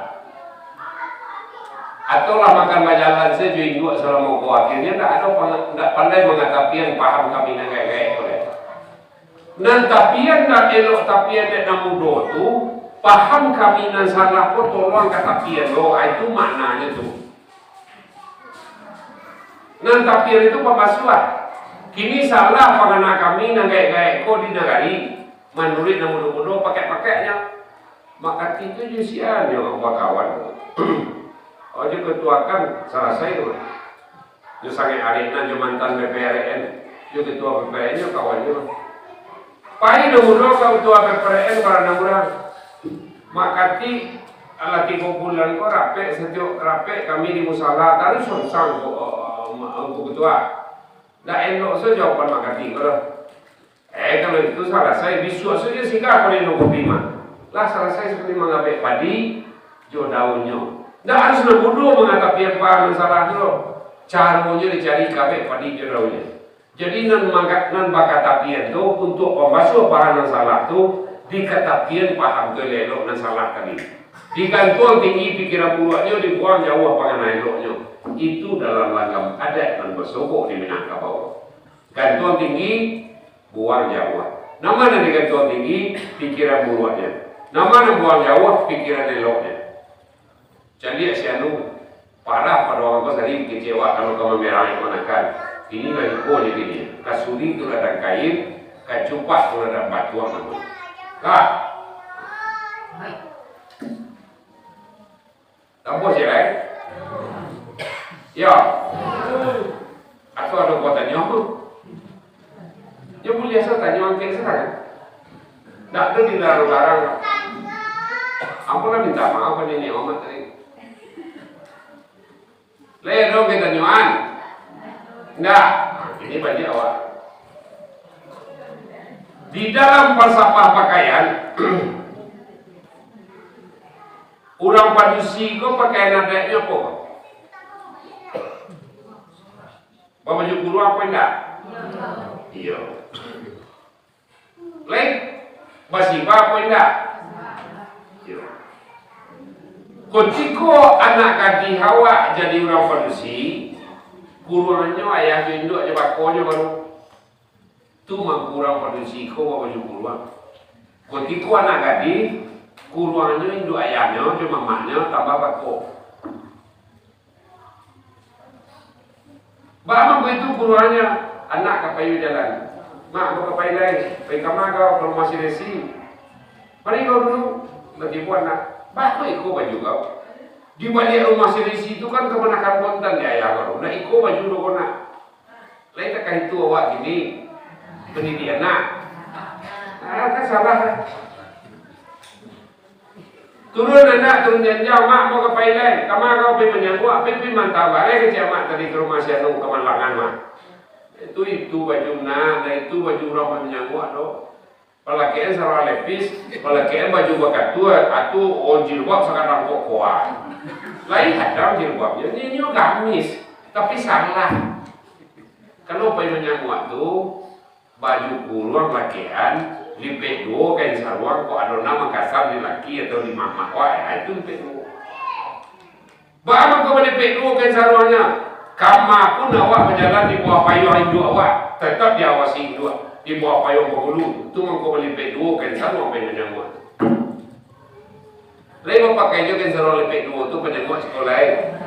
Atau lah makan bajalan sajo induak salamo ko, akhirnyo ndak ado pang-, ndak pandai mangatapian paham kami nan gaek-gaek ko dek. Nan tapian nan elok tapian dek nan mudo tu, paham kami nan salah ko tolong katapian lo, ah, itu maknanyo tu. Nan tapian itu pambasuah. Kini salah pangana kami nan gaek-gaek ko di nagari, manuruik nan mudo-mudo pakek-pakeknyo. Makati tu jo sian nyo bakawan tu. Oh, jo ketuakan salasai tu. Jo sangaik arekna jo mantan P P R N, jo ketua P P R N jo kawannyo. Pai nan mudo ka ketua P P R N baranang urang. Makati, alah tigo bulan ko rapek, satiok rapek kami di musala, taruih songsang ko, ko ketua. Ndak elok sajo jawaban Makati ko doh. Eh, kalau itu salasai, bisuak sajo singgah Palino Kopi mah. Lah salasai sakali mangabek padi jo daunnyo. Ndak harus nan mudo mangatapian paha nan salah tu. Caronyo dicari kabek padi jo daunnyo. Jadi nan mangka-, nan bakatapian tu untuak pambasuah paha nan salah tu, dikatapian paham tu elok-elok nan salah tadi. Digantuang tinggi pikiran buruaknyo, dibuang jauah pangana eloknyo. Itu dalam langgam adat nan basobok di Minangkabau. Gantuang tinggi, buang jauah. Nan ma nan digantuang tinggi, pikiran buruaknyo. Nan ma nan buang jauah, pikiran eloknyo. Caliak si anu, parah pado urang ko sari kecewa kalau ka mamerang iko nakan. Iko lah iko je kini. Ka suri tu ladang kain, ka cupak tu ladang batuang namonyo. Ka. Tampuah je lai? Yo. Atau ado kau tanyo? Yo buliah sajo tanyo angkek sajo. Ndak ado dilarang-larang. Ambo lah minta maaf ka niniak mamak tadi. Lai ado ka tanyoan? Ndak. Nah, kini baliak awak. Di dalam falsafah pakaian, urang padusi ko pakaian adaiknyo apo? Babaju kuruang apo indak? Iyo. Lai, basibah apo indak? Iyo. Kutiko anak gadih awak jadi urang padusi, kuruangnyo ayah jo induak jo bakonyo baru. Tu mangko urang padusi ko babaju kuruang. Kutiko anak gadih, kuruangnyo induak ayahnyo jo mamaknyo tambah bako. Baa mangko itu kuruangnyo, anak ka payi bajalan. Mak, ambo ka payi lai, payi kama kau, ka rumah si Resi. Payi kau dulu, lah tibo anak. Baa kok iko baju kau? Di baliak rumah si Resi tu kan kamanakan kontan di ayah kau. Ndak iko baju doh kau nak. Lai takah itu awak kini, pandidik anak. Ah, kan salah. Turun anak, turun janjang, mak, ambo ka payi lai. Kama kau payi manyanguak, payi, payi mantau baleh kecek amak tadi ka rumah si anu, ka malangan, mak. Itu, itu baju nak, nah itu baju urang payi manyanguak tu. Palakekan saluang lepis, palakekan baju bakatua, atu, oh, jilbab sakadang kok kuat. Lai hadang jilbabnyo, inyo gamis, tapi salah. Kalau payi manyanguak tu, baju kuruang lakekan, lipek duo kain saruang, kok ado nan mangkasar di laki atau di mamak wak, itu lipek duo. Baa mangko balipek duo kain saruangnyo? Kama pun awak bajalan di bawah payuang induak awak, tatap diawasi induak, di bawah payuang pangulu, tu mangko balipek duo kain saruang payi manyanguak. Lai bapakai jo kain saruang lipek duo tu panyanguak siko lai?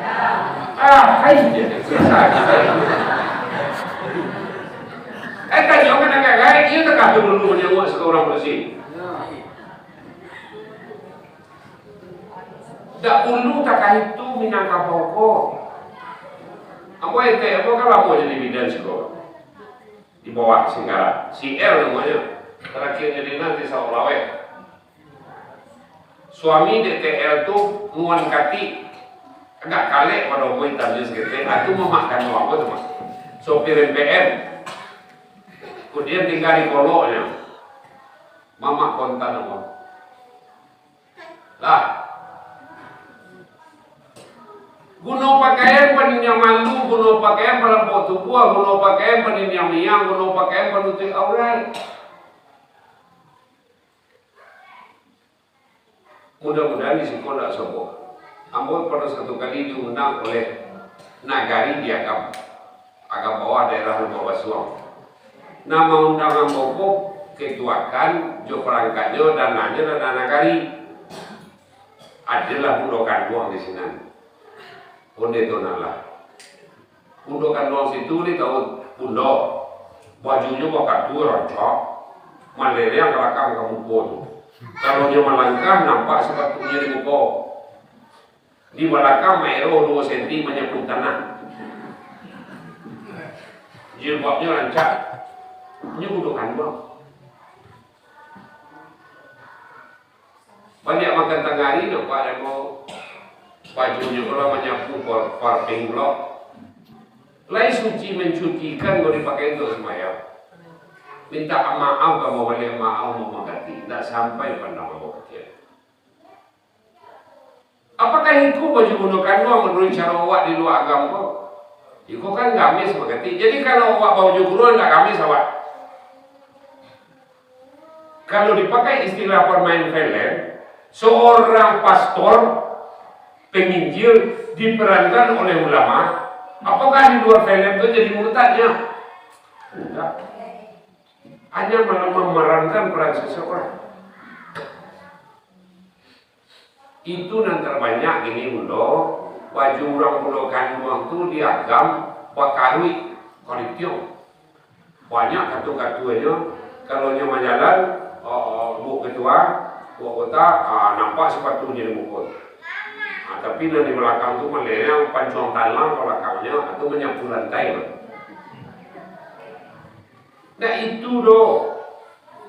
Ah, hai je, susah je. Eh, tanyo kan agak gaek, iyo takah tu dulu manyanguak siko urang padusi. Dak ulu takah itu Minangkabau ko. Ambo etek ambo kan lamo jadi bidan siko. Di bawah Singgara. Si L namonyo. Tarakhir jadi nan di Sawo Laweh. Suami dek T L tu nuan katik, agak kalek pado umua itamnyo saketek, ah, tu mamak kanduang ambo tu, Mak. Sopir M P M. Kudian tingga di koloknyo. Mamak kontan ambo. Lah. Guno pakaian paniniang malu, guno pakaian palampok tubuah, guno pakaian paniniang miang, guno pakaian panutuik aurat. Mudah-mudahan di siko ndak sobok. Ambo pernah satu kali diundang oleh nagari di Agam, Agam Bawah, daerah Lubak Basuang. Nan maundang ambo ko ketuakan jo parangkatnyo, dananyo dana nagari. Adalah bundo kanduang di sinan. Onde tu nan lah. Bundo kanduang situ ni tahu bundo. Bajunyo bakatua rancak. Malereang ka balakang ka muko tu. Kalau nyo malangkah, nampak sapatunyo di muko. Di balakang maeroh duo senti manyapu tanah. Jilbabnyo rancak. Nyo bundo kanduang. Baliak makan tangah ari, nampak dek ambo bajunyo ko lah manyapu par-, parfing pulo. Lai suci mancucikan, baru dipakai untuak sumbayang. Minta maaf ka ambo baliak, maaf mangganti, indak sampai pandang ambo ka kiro. Apakah iko baju bundo kanduang manuruik caro awak di lua agam ko? Iko kan gamis baganti. Jadi kalau awak babaju kuruang, indak gamis awak. Kalau dipakai istilah pamain film, seorang pastor, penginjil, diperankan oleh ulama, apakah di luar film tu jadi murtadnya? Tidak. Hanya mem-, memerankan peran seseorang. Itu nan terbanyak gini, Bundo, baju urang Bundo kanduang tu diagam bakaruik, koritiong. Banyak katua-katuanyo, kalau nyo bajalan, oh, buek ketua, buek kota, ah, nampak sipatunyo di muko. Ah, tapi nan di balakang tu, maleh pancuang talang ka balakangnyo, atau manyapu lantai, mah. Ndak itu doh.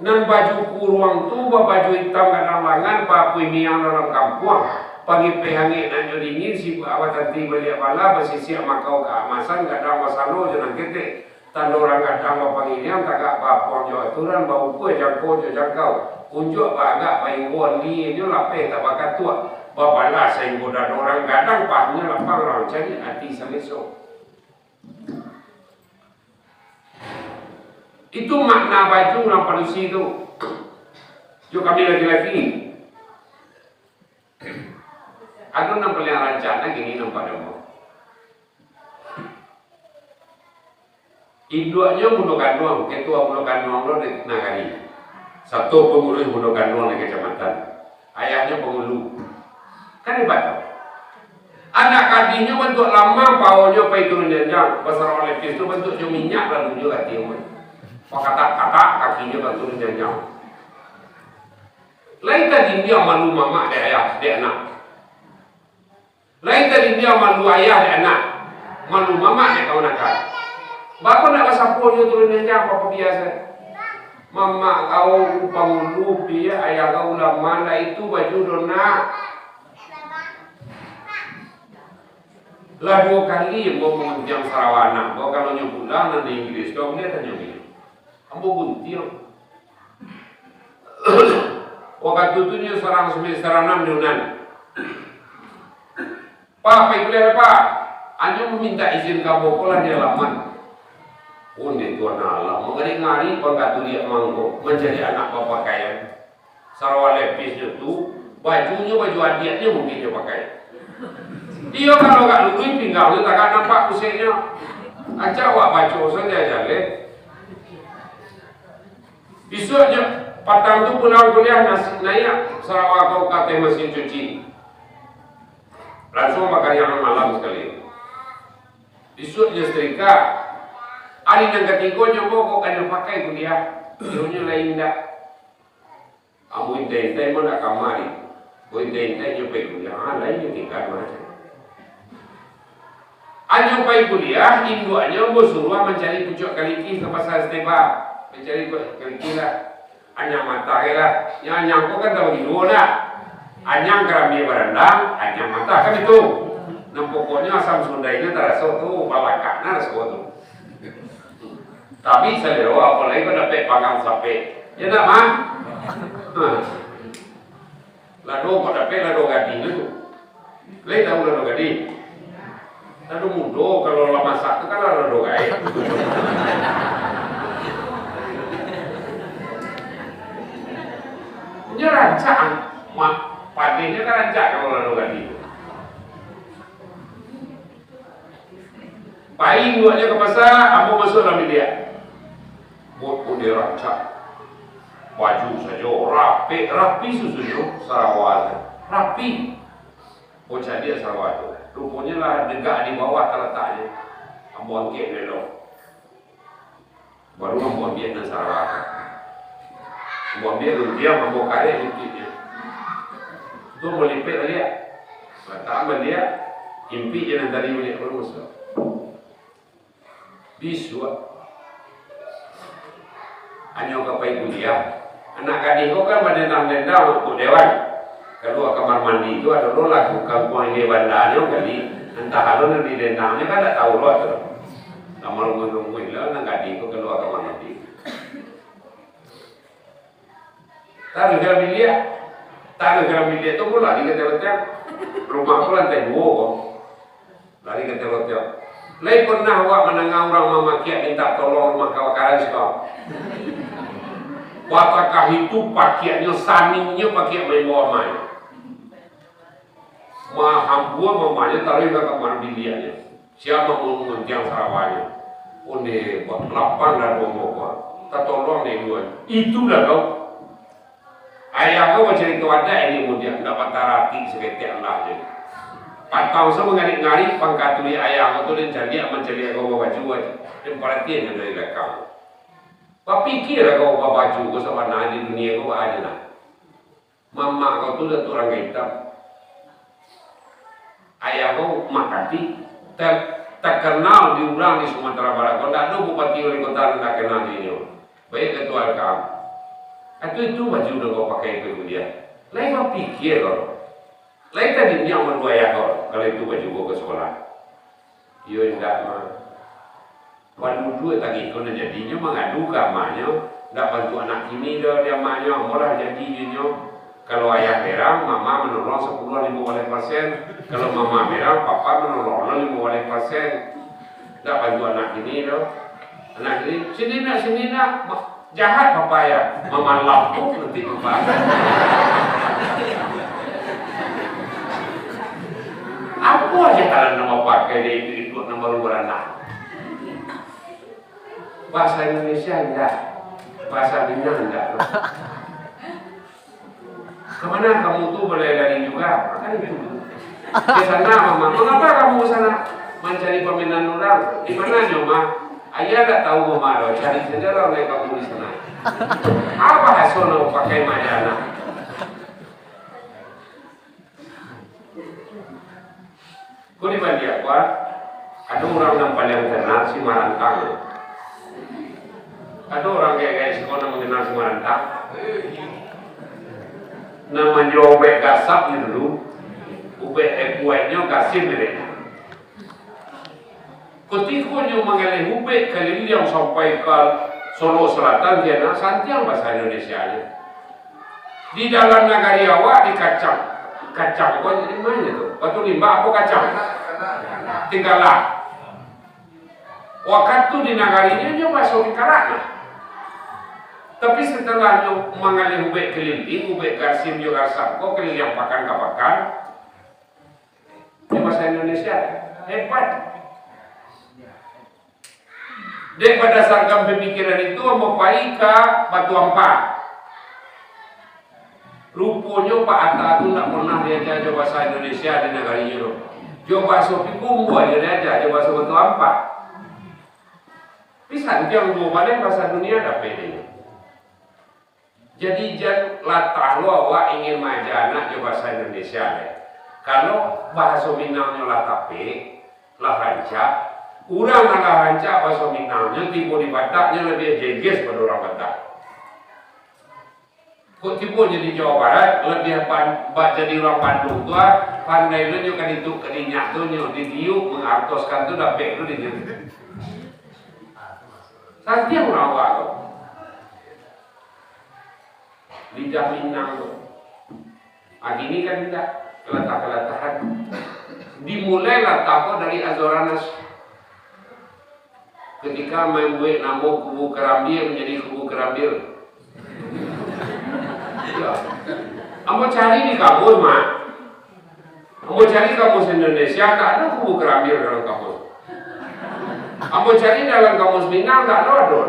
Nan baju kuruang tu, babaju itam gadang langan, bapui miang dalam kampuang. Pagi peh angek nak nyo dingin, sibuk awak tanti baliak bala, basisiak makau kaamasan, gadang basalo jo nan ketek. Tando urang gadang bapangiriang, tagak baapuang jo aturan, baukua jangko jo jangkau. Unjuak baagak bainggo, lienyo lapeh tak bakatuak. Babalah sainggo dado urang gadang, pahahnyo lapang urang cari, ati saleso. Itu makna baju urang padusi tu. Jo kami laki-laki. Ado nan paliang rancak, nan kini nan pado mo. Induaknyo bundo kanduang, ketua bundo kanduang lo di nagari. Sato panguruih bundo kanduang di kacamatan. Ayahnyo pangulu. Kan hebat tu. Anak gadihnyo bantuak lamang, paonyo pai turun janjang. Basarah lepis tu bantuak jo minyak, lalu jo ati umat. Pakatak-katak kakinyo ka turun janjang. Lai tadindiang malu mamak dek ayah, dek anak. Lai tadindiang malu ayah dek anak, malu mamak dek kawan akan. Bako nak basapo jo turun janjang, bapa biasa. Mamak kau pangulu, pi, ayah kau ulama, ndak itu baju do nak. Lah duo kali ambo manguntiang sarawa anak ambo, kalau nyo pulang nan di Inggris tu, ambo tanyo baliak. Ambo guntiang. Wakatu tu nyo surang semester anam di Unan. "Pa, pai kuliah lai, Pa." Anyo mamintak izin ka ambo ko lah di alaman. Ondeh Tuhan Allah, mangari-ngari pangkatuliak mangko mancari anak bapakaian. Sarawa lepisnyo tu, bajunyo baju adiaknyo mungkin nyo pakai. Iyo, kalau agak luruih pinggangnyo, tagak nampak kuseknyo. Acak awak baco sajo jaleh. Bisuaknyo, patang tu pulang kuliah, nasi naiak, sarawa ka ateh masin cuci. Lansuang bakariangan malam sakali. Bisuaknyo setrika. Ari nan katigo nyo mogok ka nyo pakai kuliah. Iyohnyo lai indak. Ambo intai-intai mah nak kamari. Ambo intai-intai nyo pai kuliah. Ah, lain nyo tingga tu aja. Anyo pai kuliah, induaknyo ambo suruah mancari pucuak kalikih ka Pasar Steba. Mancari pucuak kalikih lah. Anyang mata gai lah. Nyo anyang ko kan tabagi duo nak. Anyang karambia barandang, anyang mata kan itu. Nan pokoknyo asam sundainyo taraso tu, balakak nan raso tu. Tapi salero, apolai kok dapek panggang sapek. Yo ndak, Mak? Ha. Lado kok dapek lado gadih tu. Lai tahu lado gadih? Lado mudo, kalau lah masak tu kan lado gaek. Inyo rancak, Mak. Padehnyo kan rancak kalau lado gadih tu. Pai induaknyo ka pasa, ambo masuak dalam biliak. Buek pun dia rancak. Baju sajo rapek, rapi susunnyo, sarawa sajo. Rapi. Ambo caliak sarawa tu. Ruponyo lah degak di bawah talataknyo. Ambo angkek elok. Baru ambo ambiak nan sarawa tu. Ambo ambiak guntiang, ambo karek impiknyo. Tu ambo lipek baliak. Latak baliak, impik jo nan tadi baliak, baru masuak. Bisuak, anyo ka pai kuliah. Anak gadih ko kan badendang-dendang untuak dewan. Kalua kamar mandi tu ado lo lagu Kampuang Ilia Bandanyo kali. Antah alo nan didendangnyo kan ndak tahu lo tu. Kamar rumah-rumah lo, anak gadih ko kalua kamar mandi. Taruih ka dalam biliak. Taruih ka dalam biliak tu, ambo lari ka ateh loteng. Rumah ko lantai duo ko. Lari ka ateh loteng. Lai pernah awak mandanga urang mamakiak mintak tolong rumah kabakaran siko? Batakah itu pakiaknyo, saningnyo pakiak maimbau amai. Mahampua mamanyo taruih ka kamar biliaknyo. Sia mamun-, muntiang sarawanyo. Onde lapang dado ambo ko. Tatolong dek Tuhan. Itulah kau. Ayah kau bacarito adat ini mudiak, ndak bataratik saketek lah je. Patang so mangarik-ngarik pangkaturi ayah kau tu, den caliak mancaliak kau babaju aja. Den paratian dari lakang. Bapikialah kau babaju kau sabana di dunia kau aja lah. Mamak kau tu Datuak Rangga Itam. Ayah kau Mak Katik, ter-, takanal di urang di Sumatera Barat. Kau ndak ado bupati wali kota nan ndak kanal di inyo. Baik Ketua L K M. Itu, itu baju nan kau pakai pai kuliah. Lai bapikia kau? Lai tadindiang malu ayah kau, kalau itu baju kau ka sakolah? Iyo indak mah. Baduduak tagih ko nan jadi, inyo mangadu ka amanyo, ndak bantuak anak kini doh di amanyo, ambo lah jadi inyo. Kalau ayah berang, mama manolong sapuluah limo baleh persen. Kalau mama berang, papa manolong lo limo baleh persen. Ndak bantuak anak kini doh. Anak kini, sini nak, sini nak. Ma-, jahat papa ya, mama lapuk nanti papa. Apo aja kalau nama pakai dia itu, itu nama luar anak. Bahasa Indonesia indak, bahasa Minang indak. Kemana kamu tu berlari-lari juga? Kan itu. Ke sana, Mama. Mengapa kamu ke sana? Mencari permainan orang. Di mana nyo, Ma? Ayah tak tahu, Mama, doh. Cari saja lah oleh kamu di sana. Apa hasil nak pakai majana? Ko di Bandia ko, ado urang nan paliang terkenal si Marantang. Ado urang gaek-gaek siko nan manganal si Marantang. Nan manjual ubek gasap ni dulu, ubek, eh, kuainyo gasin ni dek. Kutiko nyo manggaleh ubek kaliliang sampai ka Solok Selatan, dia nak santiang bahasa Indonesia nyo. Di dalam nagari awak di kacang. Kacang ko di mana tu? Batu Limbak apo kacang? Tinggalah. Wakatu di nagari nyo, nyo baso Tinggalah lah. Tapi setelah nyo manggaleh ubek keliling, ubek gasin jo gasap ko keliling pakan ka pakan, Ini bahasa Indonesia. Hebat. Dek, berdasarkan pemikiran itu, ambo pai ka Batu Ampah. Ruponyo Pak Atta tu ndak pernah diaja jo bahasa Indonesia di nagarinyo tu. Jo bahaso Pikumbuah jo diaja, jo bahaso Batu Ampah. Tapi santiang duo baleh bahasa dunia dapek dek inyo. Jadi, jan latah lo awak ingin maaja anak jo bahasa Indonesia, deh. Kalau bahaso Minangnyo lah tapek, lah rancak, urang nan lah rancak bahaso Minangnyo tibo di Batak, nyo labiah jengges pado urang Batak. Kok tibo nyo di Jawa Barat, labiah pan-, ba-, jadi urang Bandung tu, ah, pandai lo nyo ka dituk ka dinyak tu, nyo ditiuk, mangartoskan tu dapek tu dinyo. Santiang urang awak tu. Lidah Minang tu. Ah, kini kan indak, kalatah-kalatahan. Dimulai latah ko dari Azoranas. Ketika mambuek namo Kubu Karambia manjadi Kubu Karambil. Ya. Ambo cari di kamus, Mak. Ambo cari kamus Indonesia, ndak ado Kubu Karambia dalam kamus. Ambo cari dalam kamus Minang, ndak ado, ado.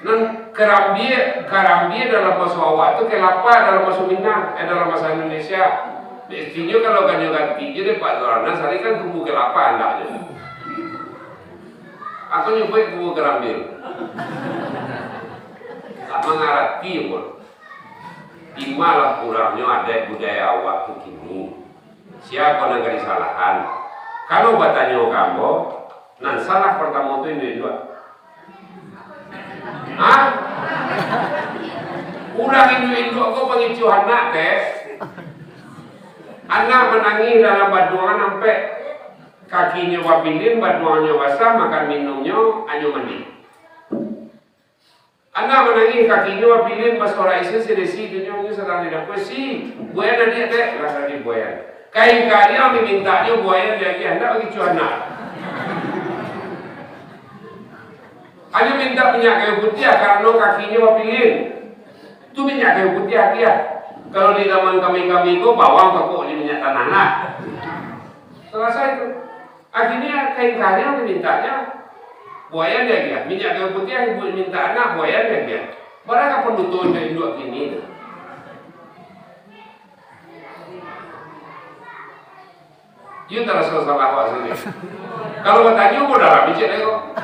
Nan karambia, karambia dalam bahaso awak tu kelapa dalam bahaso Minang, eh, dalam bahasa Indonesia. Mestinyo kalau kanyo ganti je dek Pak Zoranas, ari kan Kubu Kelapa andaknyo. Atau nyo buek Kubu Karambia. Tak mangarati pun. Di ma lah kurangnyo adaik budaya awak tu kini? Sia ko nan ka disalahan? Kalau batanyo ka ambo, nan salah partamo tu induak-induak. Hah? Urang induak-induak ko pangicuah anak, teh. Anak manangih dalam baduangan ampek. Kakinyo bapilin, baduangnyo basah, makan minumnyo anyo mandi. Anak manangih, kakinyo bapilin, basorak isi, sidesi, dunyo nyo sadang di dapua, si, buayan adiak, dek, lah tadi buayan. Kain kariang dimintaknyo buayan diagiah, ndak bagitu anak. Hanyo mintak minyak kayu putiah, karano kakinyo bapilin. Tu minyak kayu putiah agiah. Kalau di zaman kami-kami ko, bawang tokok jo minyak tanah lah. Salasai tu. Akhirnyo kain karing dimintaknyo, buaya diagiah. Minyak kayu putiah dimintak anak, buaya diagiah. Bara ka panutuan jo induak kini tu? Iyo taraso salah awak sandiri. Kalau batanyo, modal abih cek ko.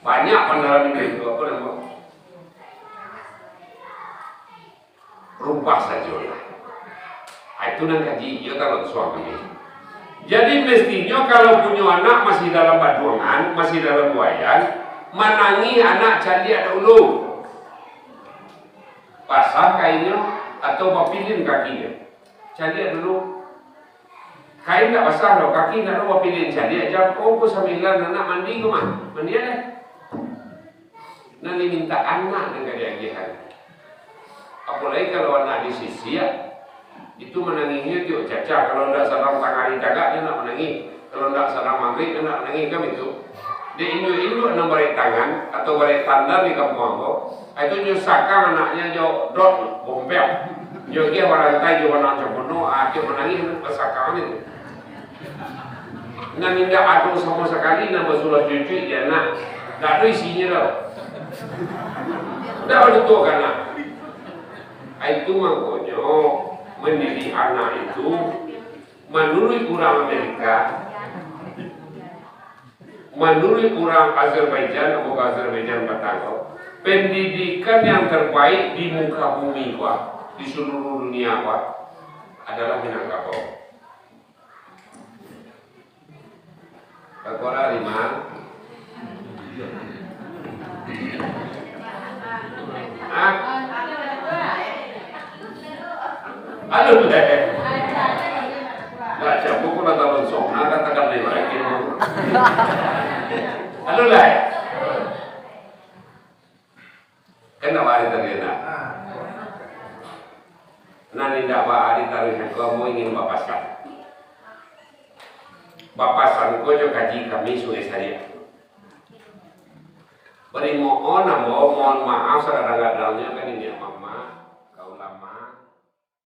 Banyak pandalam itu, apa nama? Rubah sajolah. Ah, itu nan kaji, iyo kan, suami. Jadi, mestinyo kalau punyo anak masih dalam baduangan, masih dalam buaian, manangih anak caliak dahulu. Basah kainnyo atau bapilin kakinyo. Caliak dulu. Kain ndak basah doh, kaki ndak doh, bapilin caliak jam, oh, pukua sambilan anak mandi ko mah. Mandi alah. Nan dimintak anak nan ka diagiahan. Apolai kalau anak disisiak, itu manangihnyo tiok cacah. Kalau ndak sadang tangah ari tagak, nyo ndak manangih. Kalau ndak sadang magrib, nyo ndak manangih, kan itu. Dek induak-induak nan barek tangan atau barek tandan di kampuang ambo, itu nyo sakang anaknyo jo dot, bompel. Nyo agiah barantai jo banang campono, ah, tiok manangih, basakang itu. Nan indak ado samo sakali nan basulah cucuik di anak. Ndak ado isinyo doh. Ndak ado tu anak. Itu mangkonyo, mandidik anak itu, manuruik urang Amerika, manuruik urang Azerbaijan, atau Azerbaijan batanggo, pendidikan yang terbaik di muka bumi ko, di seluruh dunia ko, adalah Minangkabau. Bakora lima. Hah? Alun lai. Lah, siapa pun lah talon song, nah, katakan lai lagi. Alun lai. Kan ndak baa ditaruih anak. Nan indak baa ditaruih ko, ambo ingin bapasan. Bapasan ko jo kaji kami Sungai Sariak. Barimoon ambo, mohon maaf sakadang-kadangnyo kan, niniak mamak.